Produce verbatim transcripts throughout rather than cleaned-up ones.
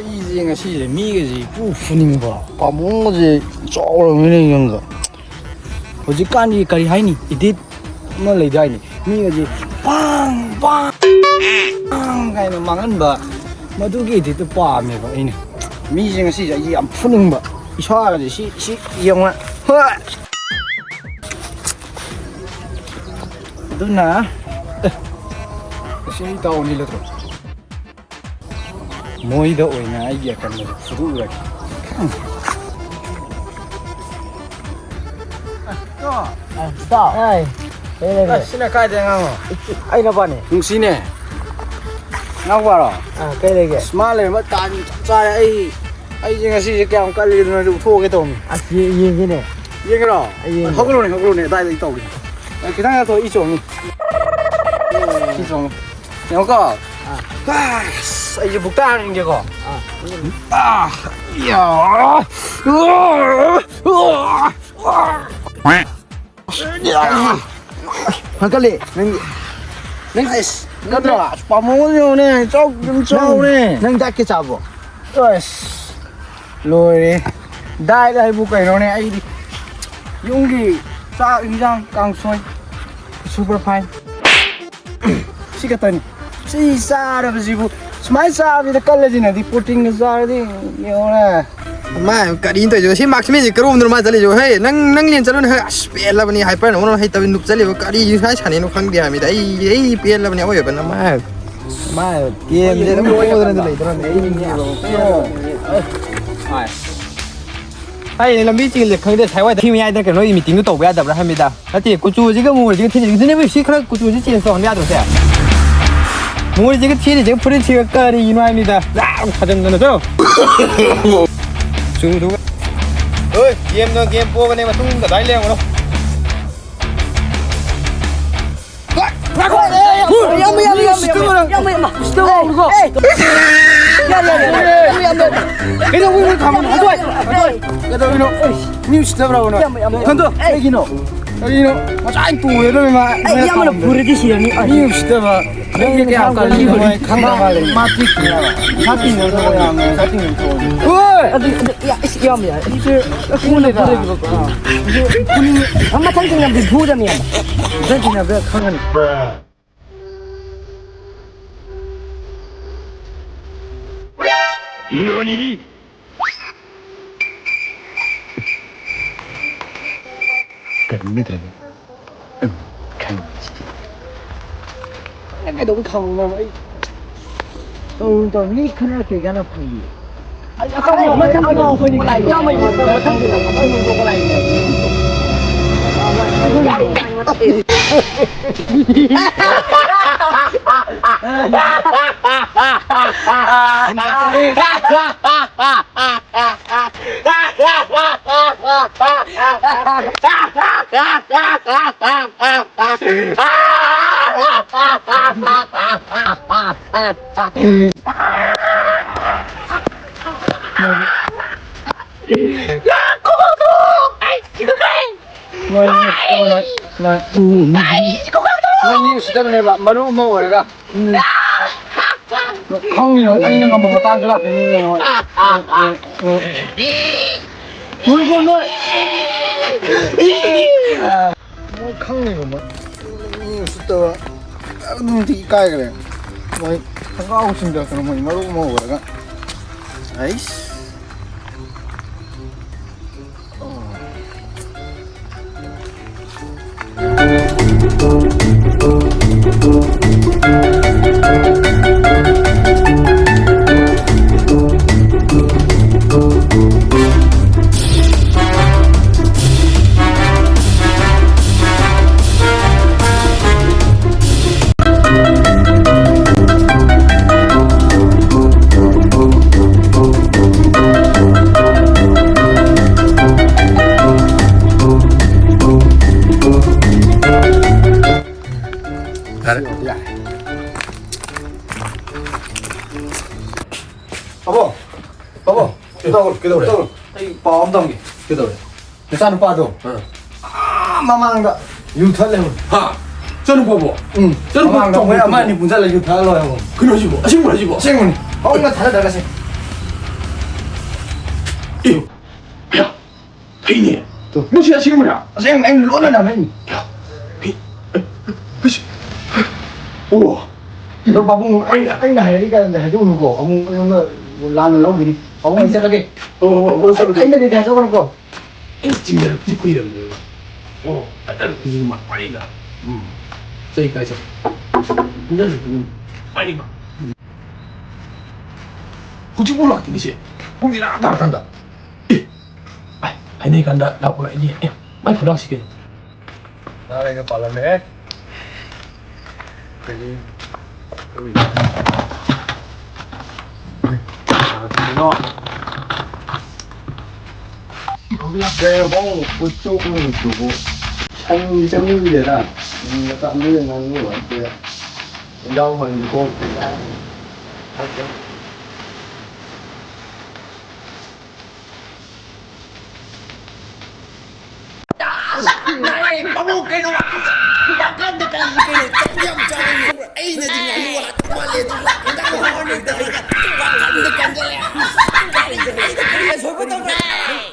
ꯃꯤꯁꯦ ꯉꯁꯤꯁꯦ ꯃꯤꯒꯁꯦ ꯏꯄꯨ ꯐꯨꯅꯤꯡꯕ, ꯄꯥꯝꯕꯣꯝꯒꯁꯦ ꯆꯥꯎꯔꯕꯅꯤꯅ ꯌꯦꯡꯉꯒ꯫ ꯍꯧꯖꯤꯛꯀꯥꯟꯒꯤ ꯀꯔꯤ ꯍꯥꯏꯅꯤ, ꯏꯗꯤꯠ ꯑꯃ ꯂꯩꯗꯥꯏꯅꯦ, ꯃꯤꯒꯁꯦ ꯄꯥꯡ ꯄꯥꯡ ꯄꯥꯡ ꯀꯥꯏꯅ ꯃꯥꯡꯍꯟꯕ, ꯃꯗꯨꯒꯤ ꯏꯗꯤꯠꯇꯨ ꯄꯥꯝꯃꯦꯕ ꯑꯩꯅ꯫ ꯃꯤꯁꯦ ꯉꯁꯤꯁꯦ ꯑꯩꯁꯦ ꯌꯥꯝ ꯐꯨꯅꯤꯡꯕ, ꯏꯁꯥꯒꯁꯦ ꯁꯤ ꯁꯤ ꯌꯦꯡꯉꯣ꯫ ꯍꯣꯏ꯫ ꯑꯗꯨꯅ, ꯑꯦ, ꯉꯁꯤ ꯑꯩ ꯇꯥꯎꯅꯤ ꯅꯠꯇ꯭ꯔꯣ? ꯃꯣꯏꯗ ꯑꯣꯏꯅ ꯑꯩꯒꯤ ꯑꯀꯟꯕꯗꯨ ꯐꯨꯗꯣꯛꯎꯔꯒꯦ꯫ ꯏꯇꯥꯎ꯫ ꯑ, ꯏꯇꯥꯎ꯫ ꯍꯥꯏ꯫ ꯀꯩ ꯂꯩꯔꯦ? ꯑꯁ, ꯁꯤꯅ ꯀꯥꯏꯗꯩ ꯑꯉꯥꯡꯅꯣ? ꯑꯩ ꯅꯨꯄꯥꯅꯦ꯫ ꯅꯨꯡꯁꯤꯅꯦ꯫ ꯅꯅꯥꯎꯄꯥꯔꯣ? ꯑ, ꯀꯩ ꯂꯩꯒꯦ? ꯑꯁ, ꯃꯥ ꯂꯩꯔꯝꯕ ꯇꯥꯟ ꯆꯞ ꯆꯥꯔꯦ꯫ ꯑꯩ, ꯑꯩꯁꯦ ꯉꯁꯤꯁꯦ ꯀꯌꯥꯝ ꯀꯜꯂꯤꯗꯅꯣ ꯎꯠꯊꯣꯛꯑꯒꯦ ꯇꯧꯕꯅꯤ꯫ ꯑꯁ, ꯌꯦ-, ꯌꯦꯡꯒꯦꯅꯦ꯫ ꯌꯦꯡꯒꯦꯔꯣ? ꯑꯩ ꯌꯦꯡꯒꯦ꯫ ꯍꯧꯒꯠꯂꯣꯅꯦ, ꯍꯧꯒꯠꯂꯣꯅꯦ, ꯑꯗꯥꯏꯗ ꯑꯩ ꯇꯧꯒꯦ꯫ ꯑ, ꯈꯤꯇꯪ ꯉꯥꯏꯈꯣ, ꯏ ꯆꯣꯡꯉꯤ꯫ ꯏ ꯆꯣꯡꯉꯤ꯫ ꯌꯦꯡꯉꯨꯀꯣ꯫ ꯑꯥ꯫ ꯑꯁ, ꯑꯩꯁꯦ ꯕꯨꯛꯇ ꯍꯥꯟꯅ ꯌꯦꯡꯒꯦꯀꯣ꯫ ꯑꯥ꯫ ꯑꯥ, ꯌꯥ꯫ ꯍꯟꯀꯠꯂꯦ, ꯅꯪ, ꯅꯪ ꯑꯁ, ꯀꯟꯗ꯭ꯔꯣ? ꯅꯠꯇ꯭ꯔꯣ? ꯑꯁ, ꯄꯥꯝꯕꯣꯝꯒꯁꯦ ꯌꯦꯡꯉꯨꯅꯦ, ꯆꯥꯎ-, ꯑꯗꯨꯝ ꯅꯪ, ꯆꯥꯎꯅꯦ꯫ ꯅꯪ ꯗꯥꯏꯠꯀ ꯆꯥꯕ꯭ꯔꯣ? ꯑꯁ, ꯂꯣꯏꯔꯦ꯫ ꯗꯥꯏꯠ ꯍꯥꯏꯕꯨ ꯀꯩꯅꯣꯅꯦ, ꯑꯩꯗꯤ ꯌꯨꯝꯒꯤ ꯆꯥꯛ, ꯏꯟꯖꯥꯡ, ꯀꯥꯡꯁꯣꯏ, ꯁꯨꯄꯔ ꯐꯥꯏꯟ꯫ ꯁꯤ ꯈꯛꯇꯅꯤ꯫ ꯁꯤ ꯆꯥꯔꯕꯁꯤꯕꯨ, ꯁꯨꯃꯥꯏꯅ ꯆꯥꯕꯁꯤꯗ ꯀꯜꯂꯁꯤꯅꯗꯤ ꯄ꯭ꯔꯣꯇꯤꯟꯒ ꯆꯥꯔꯗꯤ ꯌꯦꯡꯉꯣꯅꯦ꯫ ꯃꯥ ꯀꯔꯤꯅꯣ ꯇꯧꯔꯤꯁꯤꯕꯣ? ꯁꯤ ꯃꯥꯔꯛꯁꯤꯃꯦꯟꯁꯤ ꯀꯔꯣꯝꯗꯅꯣ ꯃꯥ ꯆꯠꯂꯤꯁꯤꯕꯣ? ꯍꯦ, ꯅꯪ, ꯅꯪ ꯂꯦꯟ ꯆꯠꯂꯨꯅꯦ꯫ ꯍꯦ, ꯑꯁ, ꯄꯦꯜꯂꯕꯅꯤ, ꯍꯥꯏꯄꯔꯅ ꯃꯔꯣꯟ ꯍꯩꯇꯕ ꯅꯨꯞ ꯆꯠꯂꯤꯕ꯫ ꯀꯔꯤ ꯁꯨꯃꯥꯏꯅ ꯁꯥꯟꯅꯩꯅꯣ ꯈꯪꯗꯦ ꯍꯥꯏꯕꯅꯤꯗ꯫ ꯑꯩ, ꯑꯩ ꯄꯦꯜꯂꯕꯅꯤ ꯑꯋꯣꯏꯕꯅ ꯃꯥ꯫ ꯃꯥ ꯒꯦꯝꯁꯦ ꯑꯗꯨꯝ ꯄꯣꯗꯅ ꯂꯩꯗ꯭ꯔꯣ? ꯑꯩ ꯂꯝꯕꯤ ꯆꯦꯜꯂꯦ ꯈꯪꯗꯦ, ꯁꯥꯏꯋꯥꯏꯗ ꯊꯤ ꯃꯌꯥꯏꯗ ꯀꯩꯅꯣ ꯃꯤꯇꯤꯡꯗꯣ ꯇꯧꯕ ꯌꯥꯗꯕ꯭ꯔꯥ ꯍꯥꯏꯕꯅꯤꯗ꯫ ꯅꯠꯇꯦ, ꯀꯨꯆꯨꯁꯤꯒ ꯃꯨꯔꯤꯁꯤꯒ ꯊꯤꯔꯤꯁꯤꯒ, ꯁꯤꯅꯦꯕ ꯁꯤ ꯈꯔ ꯀꯨꯆꯨꯁꯤ ꯆꯦꯟꯖ ꯇꯧꯍꯟꯕ ꯌꯥꯗ꯭ꯔꯣ ꯁꯦ? ꯃꯨꯔꯤꯁꯤꯒ ꯊꯤꯔꯤꯁꯤꯒ ꯐꯨꯔꯤꯠꯁꯤꯒ ꯀꯔꯤꯅꯣ ꯍꯥꯏꯕꯅꯤꯗ꯫ ꯌꯥꯝ ꯊꯥꯖꯟꯗꯅ ꯆꯠꯂꯣ꯫ ꯀꯨꯆꯨꯗꯨꯒ꯫ ꯍꯣꯏ, ꯒꯦꯝꯗꯣ ꯒꯦꯝ ꯄꯣꯕꯅꯦ, ꯃꯇꯨꯡꯗ ꯑꯗꯨꯃꯥꯏꯅ ꯂꯩꯔꯝꯒꯅꯣ꯫ ꯀꯩꯗꯧꯕꯩꯅꯣ ꯊꯝꯃꯤꯅꯣ? ꯍꯟꯗꯣꯛ! ꯀꯩꯗꯧꯕꯩꯅꯣ? ꯃꯤ ꯎꯁꯤꯠꯇꯕ꯭ꯔꯕ ꯅꯪ? ꯍꯟꯗꯣꯛ! ꯀꯩꯒꯤꯅꯣ? ꯀꯔꯤꯅꯣ? ꯉꯁꯥꯏ ꯇꯣꯡꯉꯦ ꯂꯣꯏ ꯃꯥ꯫ ꯑꯩ ꯏꯌꯥꯝꯕꯅ ꯐꯨꯔꯗꯤ ꯁꯤꯔꯅꯤ꯫ ꯃꯤ ꯎꯁꯤꯠꯇꯕ꯫ ꯅꯪꯒꯤ ꯀꯌꯥꯝ ꯀꯜꯂꯤꯅꯣ ꯃꯣꯏ ꯈꯪꯗ ꯃꯥꯜꯂꯦ꯫ ꯃꯥ ꯇꯤꯛ ꯇꯤꯛ ꯌꯥꯝ ꯁꯥꯇꯤꯡ ꯌꯥꯝ ꯊꯧꯕꯅꯤ꯫ ꯁꯥꯇꯤꯡ ꯌꯥꯝ ꯊꯧꯕꯅꯤ꯫ ꯍꯣꯏ! ꯑꯗꯨ, ꯑꯗꯨ, ꯏꯌꯥ-, ꯏꯁ, ꯏꯌꯥꯝꯕ ꯌꯥꯏ꯫ ꯑꯩꯁꯦ ꯀꯣꯟꯅ ꯐꯨꯗꯣꯏꯕꯀꯣ꯫ ꯑꯥ꯫ ꯑꯗꯨ ꯐꯨꯅꯤꯡ-, ꯑ, ꯃꯊꯪ ꯊꯦꯡꯅꯕꯗꯤ ꯐꯨꯗꯕꯅꯤ, ꯏꯌꯥꯝꯕ꯫ ꯃꯊꯪ ꯊꯦꯡꯅꯕꯗ ꯈꯪꯒꯅꯤ꯫ ꯀꯔꯤꯅꯣ ꯇꯧꯔꯤꯁꯦ? ꯎꯝ, ꯈꯪꯉꯦ꯫ ꯅꯪ ꯀꯩꯗꯧꯕꯩ ꯈꯪꯉꯤꯅꯣ? ꯑꯩ ꯇꯧꯔꯨꯅꯨ, ꯇꯧꯔꯨꯅꯨ꯫ ꯃꯤ ꯈꯠꯅꯔꯛꯇꯣꯏ ꯀꯥꯟꯗ ꯐꯩꯌꯦ꯫ ꯑꯩ ꯑꯀꯥꯎꯕ ꯃꯊꯪ ꯑꯩꯈꯣꯏꯅꯤ ꯂꯥꯛꯏ꯫ ꯏꯌꯥꯝꯕ ꯃꯊꯪ ꯃꯊꯪ ꯂꯥꯛꯏ꯫ ꯅꯣꯏ, ꯅꯣꯏ, ꯅꯣꯏ, ꯅꯣꯏ꯫ ꯅꯣꯏ ꯃꯤ ꯎꯁꯤꯠꯇꯕꯅꯦꯕ, ꯃꯔꯨꯞ ꯑꯃ ꯑꯣꯏꯔꯒ꯫ ꯎꯝ꯫ ꯈꯪꯉꯤꯅꯣ, ꯑꯩꯅ ꯉꯝꯕ ꯃꯇꯥꯡꯁꯨ ꯂꯥꯛꯀꯅꯤ, ꯌꯦꯡꯉꯣ꯫ ꯅꯣꯏ, ꯅꯣꯏ, ꯅꯣꯏ꯫ ꯃꯣꯏ ꯈꯪꯉꯤꯕ ꯃꯣꯏ꯫ ꯃꯤ ꯎꯁꯤꯠꯇꯕ꯫ ꯑꯗꯨꯝꯗꯤ ꯏꯀꯥꯏꯈ꯭ꯔꯦ꯫ ꯃꯣꯏ ꯈꯣꯡꯒ꯭ꯔꯥꯎ ꯁꯤꯡꯗꯔꯛꯇꯅ ꯃꯣꯏ ꯃꯔꯨꯞ ꯑꯃ ꯑꯣꯏꯔꯒ꯫ ꯑꯩꯁ꯫ ꯌꯥꯔꯦ꯫ ꯌꯥꯔꯦ꯫ ꯑꯕꯣ, ꯑꯕꯣ, ꯀꯩꯗꯧ-, ꯀꯩꯗꯧꯔꯦ? ꯀꯩꯗꯧꯔꯦ? ꯑꯩ ꯄꯥꯎ ꯑꯃ ꯇꯝꯒꯦ꯫ ꯀꯩꯗꯧꯔꯦ? ꯅꯆꯥꯅꯨꯄꯥꯗꯣ꯫ ꯑꯥ꯫ ꯑꯥ, ꯃꯃꯥꯡꯗ ꯌꯨ ꯊꯛ ꯂꯩꯍꯧꯔꯦ꯫ ꯍꯥ? ꯆꯅꯨ ꯐꯥꯎꯕ? ꯎꯝ꯫ ꯆꯅꯨ ꯐꯥꯎꯕ ꯃꯃꯥꯡꯗ ꯇꯧꯕ ꯃꯣꯏ ꯌꯥꯕ? ꯑꯃ ꯑꯅꯤ ꯄꯨꯟꯁꯤꯜꯂ ꯌꯨ ꯊꯛꯑ ꯂꯣꯏꯔꯦ꯫ ꯀꯩꯅꯣ ꯍꯥꯏꯁꯤꯕꯣ? ꯑꯁꯦꯡꯕꯔꯣ ꯍꯥꯏꯁꯤꯕꯣ? ꯑꯁꯦꯡꯕꯅꯤ꯫ ꯍꯧꯅ ꯊꯥꯖꯗ꯭ꯔꯒꯁꯦ꯫ ꯑꯦ, ꯐꯩꯅꯦ꯫ ꯇꯨ꯫ ꯃꯁꯤ ꯑꯁꯦꯡꯕꯔꯥ? ꯑꯁꯦꯡꯕ, ꯑꯩꯅ ꯂꯣꯟꯅ ꯅꯝꯃꯛꯏꯅꯤ꯫ ꯐꯩ-, ꯑꯩ-, ꯑꯩ-, ꯑꯣ꯫ ꯑꯗꯣ ꯄꯥꯕꯨꯡ, ꯑꯩꯅ, ꯑꯩꯅ ꯍꯥꯏꯔꯛꯏ ꯀꯥꯟꯗ ꯍꯥꯏꯗꯣꯛꯎꯅꯨꯀꯣ꯫ ꯑꯃꯨꯛ ꯑꯩꯉꯣꯟꯗ ꯂꯥꯟꯅ ꯂꯧꯈꯤꯅꯤ꯫ ꯄꯥꯕꯨꯡ, ꯑꯩ ꯆꯠꯂꯒꯦ꯫ ꯑꯣ, ꯑꯣ, ꯑꯣ, ꯆꯠꯂꯣ, ꯆꯠꯂꯣ꯫ ꯑꯩꯅꯗꯤ ꯍꯥꯏꯗꯣꯛꯎꯅꯨꯀꯣ꯫ ꯑꯩ ꯆꯤꯡꯅꯔꯛꯄꯗꯤ ꯀꯨꯏꯔꯕꯅꯦꯕ꯫ ꯑꯣ, ꯐꯖꯅ ꯍꯧꯖꯤꯛ ꯃꯥ ꯋꯥꯔꯤꯗ꯫ ꯎꯝ꯫ ꯆꯩ ꯀꯥꯏ ꯆꯠ-, ꯐꯖꯅ ꯑꯗꯨꯝ ꯄꯥꯏꯅꯤꯡꯕ꯫ ꯎꯝ꯫ ꯍꯧꯖꯤꯛꯐꯥꯎ ꯂꯥꯛꯇꯦ ꯁꯦ꯫ ꯄꯨꯡ ꯇꯔꯥ ꯇꯥꯔꯀꯥꯟꯗ꯫ ꯑꯦ! ꯑꯥꯏ, ꯍꯥꯏꯅꯩ ꯀꯥꯟꯗ ꯂꯥꯛꯄ ꯑꯩꯗꯤ, ꯑꯦ, ꯃꯥꯏ ꯈꯨꯂꯥꯛꯁꯤ ꯀꯩꯅꯣ? ꯅꯍꯥꯟ ꯑꯩꯅ ꯄꯥꯜꯂꯝꯃꯦ꯫ ꯀꯔꯤ? ꯀꯔꯤ? ꯀꯩꯅꯣ? ꯀꯩꯅꯣ? ꯎꯆꯣꯛ ꯎꯆꯣꯛꯄꯨ꯫ ꯁꯟ ꯆꯪꯅꯤꯡꯗꯦꯗ꯫ ꯎꯝ, ꯃꯇꯝꯗꯨꯗ ꯉꯥꯅꯨ ꯑꯝꯇ ꯏꯟꯖꯥꯡ ꯃꯟ ꯀꯣꯛꯇꯦꯗ꯫ ꯄꯥꯕꯨꯡ ꯀꯩꯅꯣ? ꯋꯥꯈꯜꯗ ꯀꯔꯤ ꯀꯩꯅꯣ? ꯆꯥꯛ ꯌꯥꯝ ꯆꯥꯕ ꯈꯪꯕ꯭ꯔꯥ? ꯑꯩꯅꯗꯤ ꯉꯥꯅꯨ ꯍꯥꯠꯄ ꯃꯥꯜꯂꯦ, ꯑꯗꯨꯒ ꯍꯤꯟꯖꯥꯡ ꯍꯥꯎꯍꯟꯕꯗ ꯑꯩꯅ ꯋꯥꯈꯜꯗ ꯈꯟꯖꯜꯂꯦ꯫ ꯀꯔꯤ, ꯑꯩꯅ ꯀꯔꯤ ꯑꯁꯣꯏꯕ ꯇꯧꯔꯦ?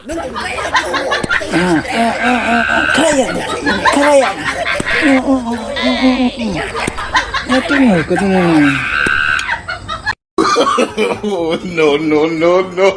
ꯅꯪ ꯑꯗꯨꯝ ꯂꯩꯔꯒꯦ꯫ ꯑꯥ, ꯑꯥ, ꯑꯥ, ꯑꯥ, ꯑꯥ, ꯈꯔ ꯌꯥꯅꯤ, ꯈꯔ ꯌꯥꯅꯤ, ꯈꯔ ꯌꯥꯅꯤ꯫ ꯎꯝ, ꯎꯝ, ꯎꯝ꯫ ꯅꯇꯨꯝ ꯍꯧꯔꯛꯀꯗꯣꯏꯅꯦ꯫ No, no, no, no.